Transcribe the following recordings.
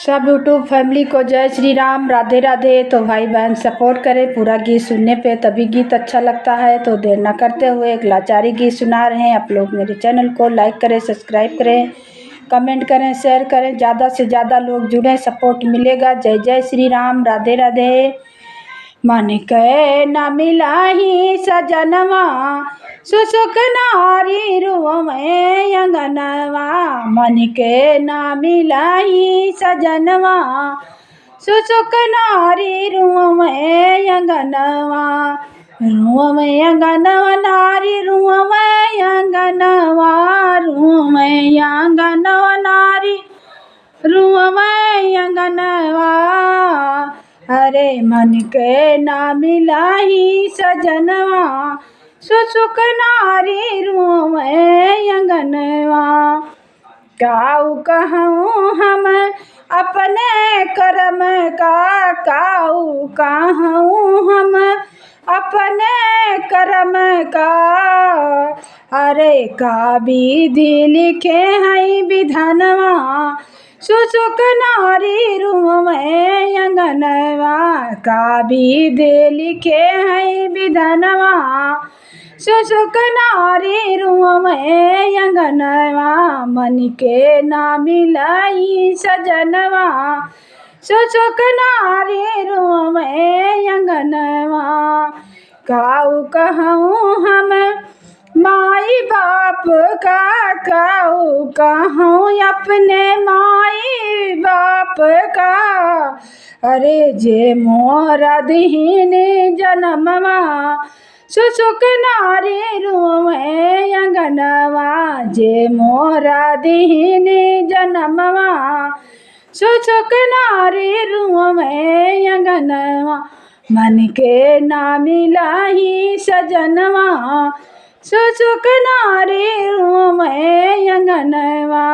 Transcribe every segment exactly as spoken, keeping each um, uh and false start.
सब YouTube family को जय श्री राम, राधे राधे। तो भाई बहन support करें, पूरा गीत सुनने पे तभी गीत अच्छा लगता है। तो देर ना करते हुए एक लाचारी गीत सुना रहे हैं आप लोग। मेरे channel को like करें, subscribe करें, comment करें, share करें, ज़्यादा से ज़्यादा लोग जुड़ें, support मिलेगा। जय जय श्री राम, राधे राधे। मन के ना मिलाही सजनवा, सुसुक नारी रुअवै अंगनवा। मन के ना मिलाही सजनवा, सुसुक नारी रुअवै अंगनवा। रुअवै अंगनवा नारी, रुअवै अंगनवा, रुअवै अंगनवा नारी, रुअवै अंगनवा। अरे मन के ना मिलाही सजनवा, सुसुक नारी रुअवै अंगनवा। काऊ कहूँ हम अपने करम का, काऊ कहूँ हम अपने करम का। अरे का विधि लिखे हैं विधानवा, सुसुक नारी रुअवै अंगनवा। का विधि लिखे हैं विधानवा, सुसुक नारी रुअवै अंगनवा। मन के ना मिलाही सजनवा, सुसुक नारी रुअवै अंगनवा। काऊ कहूँ हम माई बाप का, काऊ कहूँ अपने माई बाप का। अरे जे मोरा दिहिन जनमवा, सुसुक नारी रुअवै अंगनवा। जे मोरा दिहिन जनमवा, सुसुक नारी रुअवै अंगनवा। मन के ना मिलाही सजनवा, सुसुक नारी रुअवै अंगनवा।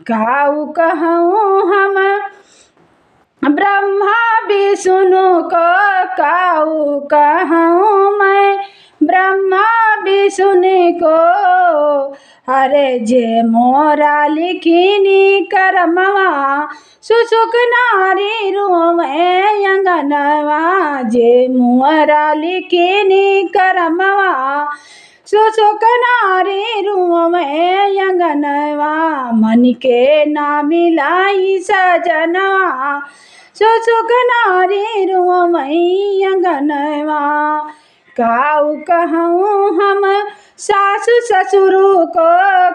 काऊ कहूँ हम ब्रह्मा विष्णु को, काऊ कहूँ मैं ब्रह्मा विष्णु को। अरे जे मोरा लिखिनी करमवा, सुसुक नारी रुअवै अंगनवा। जे मोरा लिखिनी करमवा, सुसुक नारी रुअवै अंगनवा। मन के ना मिलाही सजनवा, सुसुक नारी रुअवै अंगनवा। काऊ कहूँ हम सासु ससुर को,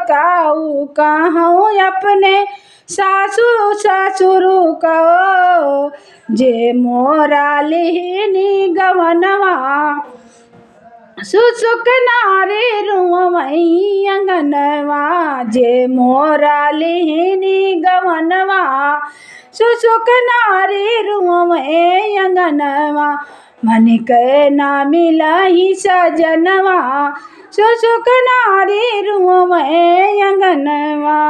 काऊ कहूँ अपने सासु ससुर को। जे मोरा लिहिनी गवनवा, सुसुक नारी रुअवै अंगनवा। जे मोरा लिहिनी गवनवा, सुसुक नारी रुअवै अंगनवा। मन के ना मिलाही सजनवा, सुसुक नारी रुअवै अंगनवा।